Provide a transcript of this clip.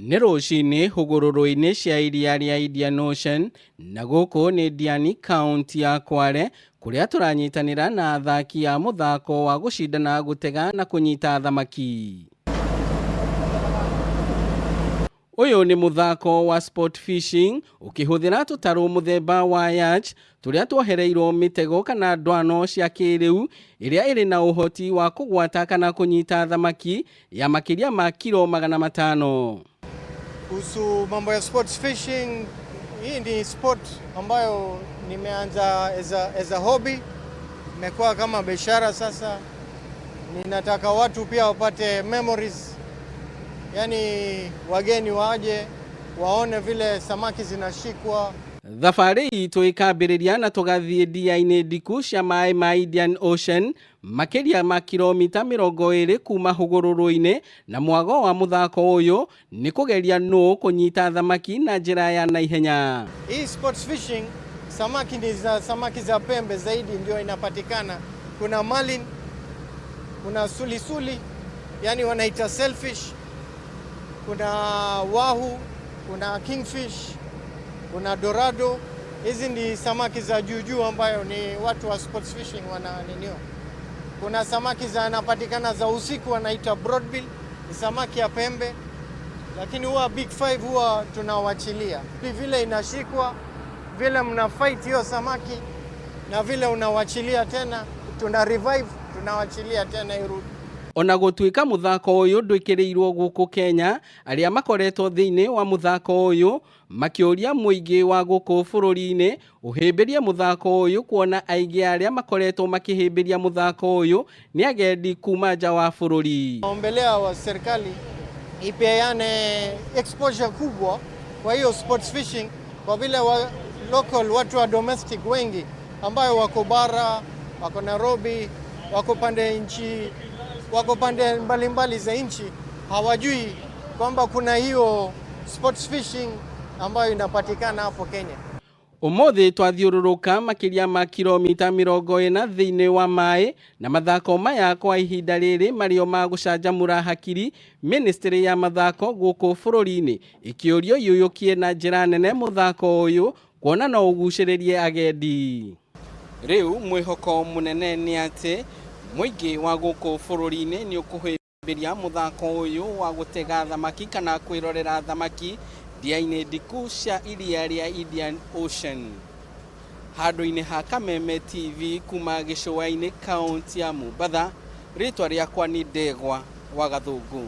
Nĩ rũcinĩ hũgũrũrũ-inĩ cia iria rĩa Indian Ocean, na gũkũ nĩ Diani kaunti ya Kwale, kũrĩa tũranyitanĩra na athaki a mũthako wa gũcindana gũtega na kũnyita thamaki. Ũyũ nĩ mũthako wa sport fishing ũkĩhũthĩra tũtarũ mũthemba wa yacht tũrĩa tuohereirwo mĩtego kana ndwano cia kĩrĩu ĩrĩa ĩrĩ na ũhoti wa kũgwata kana kũnyita thamaki ya makĩria ma kiro 500. Kuhusu mambo ya sports fishing, hii ni sport ambayo nimeanza as a hobby, imekuwa kama biashara sasa. Ninataka watu pia wapate memories, yani wageni waje waone vile samaki zinashikwa. Thabarĩ itũ ĩkambĩrĩria na tũgathiĩ ndia-inĩ ndiku cia maĩ ma Indian Ocean makĩria ma kilomita 20 kuma hũgũrũrũ-inĩ, na mwago wa mũthako ũyũ nĩ kũgeria nũ kũnyita thamaki na njĩra ya naihenya. Hii sports fishing, samaki ni za samaki za pembe zaidi ndio inapatikana. Kuna marlin, kuna sulisuli, yani wanaita sailfish, kuna wahoo, kuna kingfish, kuna dorado. Hizi ni samaki za juu juu ambayo ni watu wa sports fishing wana ninio. Kuna samaki za anapatikana za usiku wanaita broadbill, ni samaki ya pembe, lakini huwa big five huwa tunawachilia vile inashikwa, vile mna fight hiyo samaki na vile unawachilia tena, tuna revive, tunawachilia tena irudi. Ona gũtuĩka mũthako ũyũ ndwĩkĩrĩirwo gũkũ Kenya, arĩa makoretwo thĩinĩ wa mũthako ũyũ makĩũria mũingĩ wa gũkũ bũrũri-inĩ ũhĩmbĩrie mũthako ũyũ, kuona aingĩ arĩa makoretwo makĩhĩmbĩria mũthako ũyũ nĩ agendi kuma nja wa bũrũri. Naombelea wa serikali ipeane exposure kubwa kwa hiyo sports fishing, kwa vile wa local watu wa domestic wengi ambayo wako bara, wako Nairobi, wako pande nchi, wako pande mbalimbali za nchi, hawajui kwamba kuna hiyo sports fishing ambayo inapatikana hapo Kenya. Ũmũthĩ twathiũrũrũka makĩria ma kilomita 40 thĩinĩ wa maĩ, na mathako maya kwa ihinda rĩrĩ marĩo ma gũcanjamũra hakiri. Ministry ya mathako gũkũ bũrũri-inĩ ĩkĩũrio iyũyũkie na njĩra nene mũthako ũyũ, kuona no ũgucĩrĩrie agendi. Rĩu mwĩhoko mũnene nĩ atĩ mũingĩ wa gũkũ bũrũri-inĩ nĩ ũkũhĩmbĩria mũthako ũyũ wa gũtega thamaki kana kwĩrorera thamaki ndia-inĩ ndiku cia iria rĩa Indian Ocean. Handũ-inĩ ha Kameme TV kuma gĩcũa-inĩ kaunti ya Mombatha, rĩtwa rĩakwa nĩ Ndegwa wa Gathũngũ.